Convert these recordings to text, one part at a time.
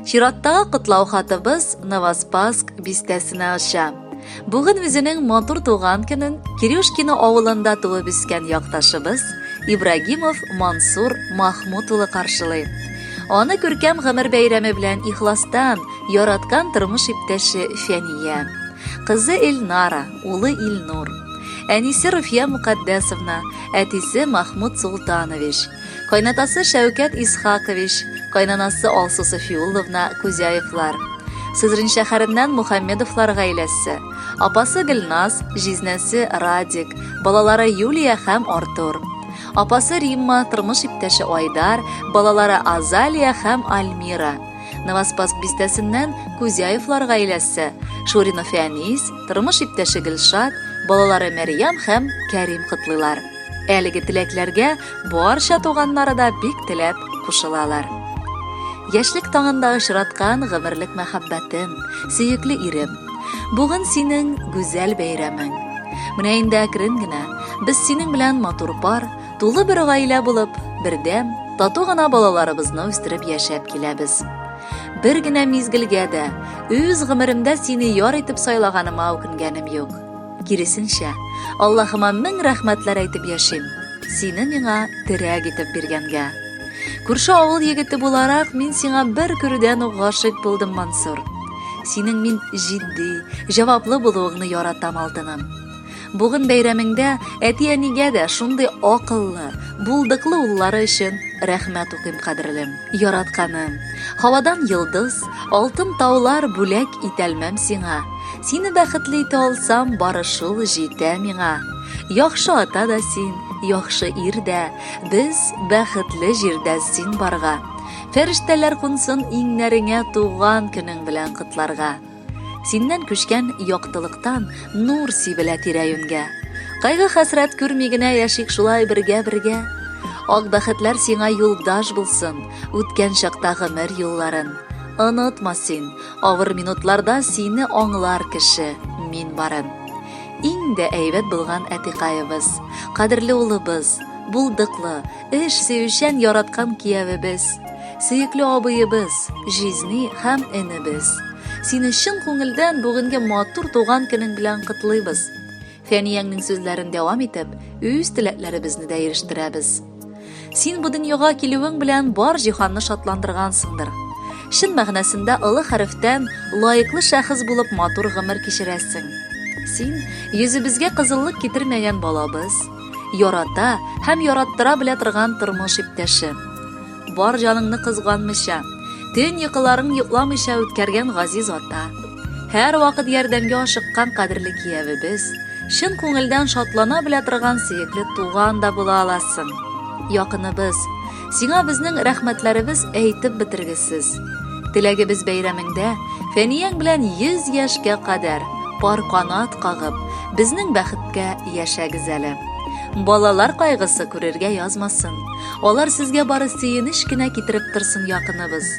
Чираттагы котлау хатыбыз Новоспасск бистәсенә оча. Бүген үзенең матур туган көнен Кирюшкино авылында туып үскән якташыбыз Ибрагимов Мансур Махмут улы каршылый. Аны күркәм гомер бәйрәме белән ихластан яраткан тормыш иптәше Фәния, кызы Эльнара, улы Илнур, әнисе Руфия Мукаддәсовна, әтисе Махмуд Султанович, кайнатасы Шәүкәт Исхакович, кайнанасы Алсу Софиулловна Кузяевлар. Сызрань шәһәреннән Мухаммедовлар гаиләсе, апасы Гөлназ, җизнәсе Радик, балалары Юлия һәм Артур. Апасы Римма, тормыш иптәше Айдар, балалары Азалия һәм Альмира. Новоспасск бистәсеннән Кузяевлар гаиләсе, Шуринов Фәнис, тормыш иптәше Гөлшат, балалары Мәрьям һәм Кәрим котлыйлар. Әлеге теләкләргә барча туганнары да бик теләп кушылалар. Яшьлек таңында очраткан гомерлек мәхәббәтем, сөекле ирем. Бүген синең гүзәл бәйрәмең. Менә инде әкрен генә без синең белән матур пар, тулы бер гаилә булып, бердәм, тату гына балаларыбызны үстереп яшәп киләбез. Бер генә мизгелгә дә үз гомеремдә сине яр итеп сайлаганыма үкенгәнем юк. Киресенчә, Аллаһыма мең рәхмәтләр әйтеп яшим, сине миңа терәк итеп биргәнгә. Күрше авыл егете буларак, мин сиңа бер күрүдән үк гашыйк булдым, Мансур. Синең мин җитди, җаваплы булуыңны яратам, алтыным. Бүген бәйрәмеңдә әти-әнигә дә шундый акыллы, булдыклы уллары өчен рәхмәт укыйм, кадерлем, яратканым. Һавадан йолдыз, алтын таулар бүләк итәлмәм сиңа. Сине бәхетле итә алсам, бары шул җитә миңа. Яхшы ата да син, яхшы ир дә, без бәхетле җирдә син барга. Фәрештәләр кунсын иңнәреңә туган көнең белән котларга. Синнән күчкән яктылыктан нур сибелә тирә-юньгә. Кайгы-хәсрәт күрми генә яшик шулай бергә-бергә. Ак бәхетләр сиңа юлдаш булсын, үткән чакта гомер юлларын. Онытма син, авыр минутларда сине аңлар кеше, мин барын. Иң дә әйбәт булган әтикаебыз, кадерле улыбыз, булдыклы, эш сөючән яраткан киявебез, сөекле абыебыз, җизни һәм энебез. Сине чын күңелдән бүгенге матур туган көнең белән котлыйбыз. Фәнияңнең сүзләрен дәвам итеп, үз теләкләребезне дә ирештерәбез. Син бу дөньяга килүең белән бар җиһанны шатландыргансыңдыр. Чын мәгънәсендә олы хәрефтән лаеклы шәхес булып матур гомер кичерәсең. Син йөзебезгә кызыллык китермәгән балабыз, ярата һәм яраттыра белә торган тормыш иптәше. Бар җаныңны кызганмыйча, төн йокыларын йокламыйча үткәргән газиз ата. Һәрвакыт ярдәмгә ашыккан кадерле киявебез, чын күңелдән шатлана белә торган сөекле туган да була аласың. Якыныбыз, сиңа безнең рәхмәтләребез әйтеп бетергесез. Теләгебез бәйрәмеңдә Фәнияң белән 100 яшькә кадәр пар канат кагып, безнең бәхеткә яшәгез әле. Балалар кайгысы күрергә язмасын. Алар сезгә бары сөенеч кенә китереп торсын, якыныбыз.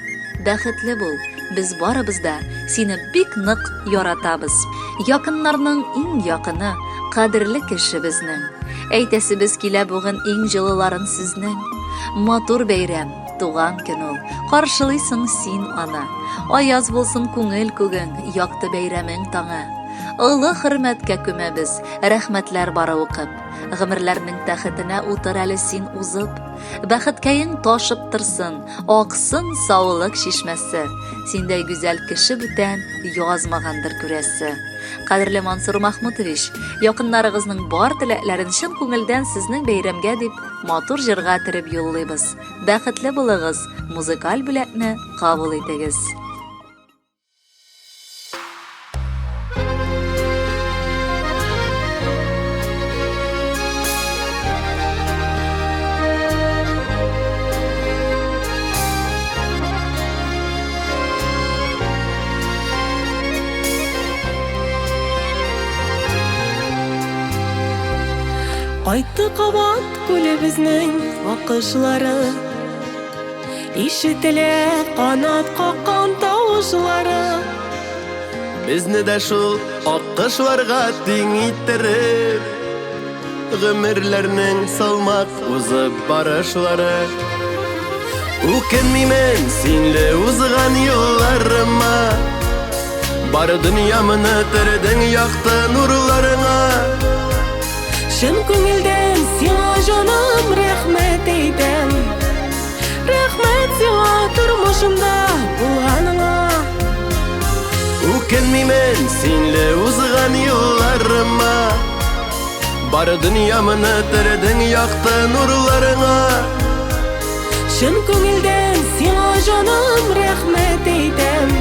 Бәхетле бул, без барыбыз да сине бик нык яратабыз. Якыннарның иң якыны, кадерле кеше безнең. Әйтәсебез килә бүген иң җылыларын сезнең. Матур бәйрәм, туган көн ул, каршылыйсың син аны. Аяз булсын күңел күгең, якты бәйрәмең таңы. Олы хөрмәткә күмәбез, рәхмәтләр бары укып. Гомерләрнең тәхетенә утыр әле син узып. Бәхеткәең ташып торсын, аксын саулык чишмәсе. Синдәй гүзәл кеше бүтән язмагандыр күрәсе. Кадерле Мансур Махмутович, якыннарыгызның бар теләкләрен чын күңелдән сезнең бәйрәмгә дип матур җырга төреп юллыйбыз. Бәхетле булыгыз, музыкаль бүләкне кабул итегез. Кайтты кабат күлебезнең акышлары. Ишетелә канат каккан тавышлары. Безне дә шул аккошларга тиң иттереп, Гомерләрнең салмак узып барышлары. Үкенмимен синле узган елларыма. Бар дөньямны төрдең якты нурларыңа. Чын күңелдән сиңа җаным рәхмәт әйтәм. Рәхмәт сиңа тормышымда булганыңа. Үкенмимен синле узган елларыма. Бар дөньямны төрдең якты нурларыңа. Чын күңелдән сиңа җаным рәхмәт әйтәм.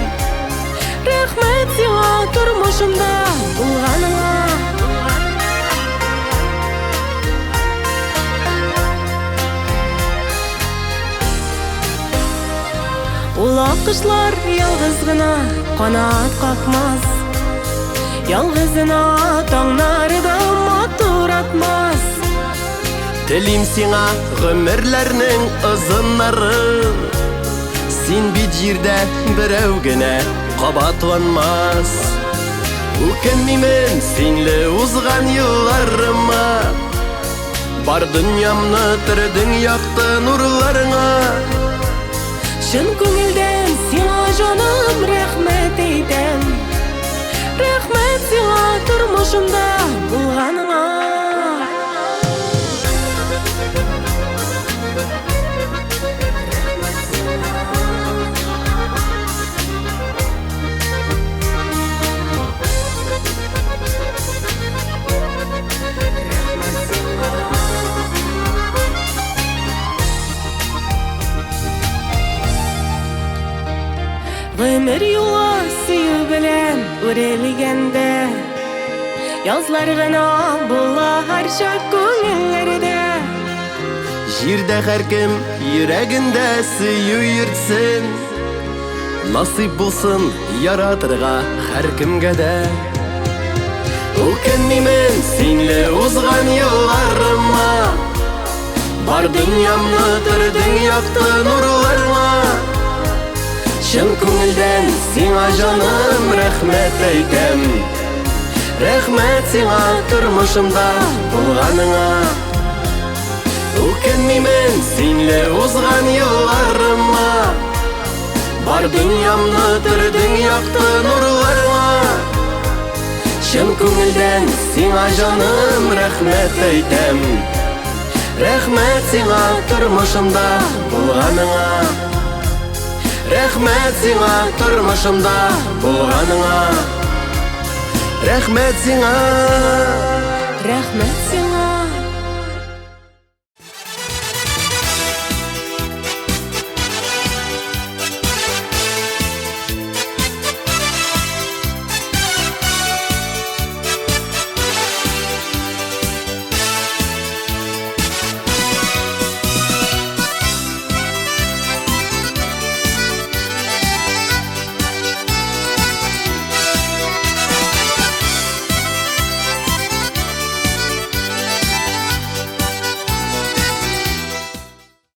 Рәхмәт сиңа тормышымда булганыңа. Ул аккошлар ялгыз гына канат какмас. Ялгызына таңнары да матур атмас. Телим сиңа гомерләрнең озыннарын. Син бит җирдә берәү генә кабатланмас. Үкенмимен синле узган елларыма. Бар дөньямны төрдең якты нурларыңа. Чын күңелдән сиңа җаным рәхмәт әйтәм. Рәхмәт сиңа тормышымда булганыңа. Гомер юлы сөю белән үрелгәндә, Язлар гына була һәрчак күңелләрдә. Җирдә һәркем йөрәгендә сөю йөртсен. Насыйп булсын яратырга һәркемгә дә. Үкенмимен синле узган елларыма. Бар дөньямны төрдең якты нурларыңа. Чын күңелдән сиңа җаным рәхмәт әйтәм. Рәхмәт сиңа тормышымда булганыңа. Үкенмимен синле узган елларыма. Бар дөньямны төрдең якты нурларыңа. Чын күңелдән сиңа җаным рәхмәт әйтәм. Рәхмәт сиңа тормышымда булганыңа. Рәхмәт сиңа тормышымда булганыңа. Рәхмәт сиңа. Рәхмәт сиңа.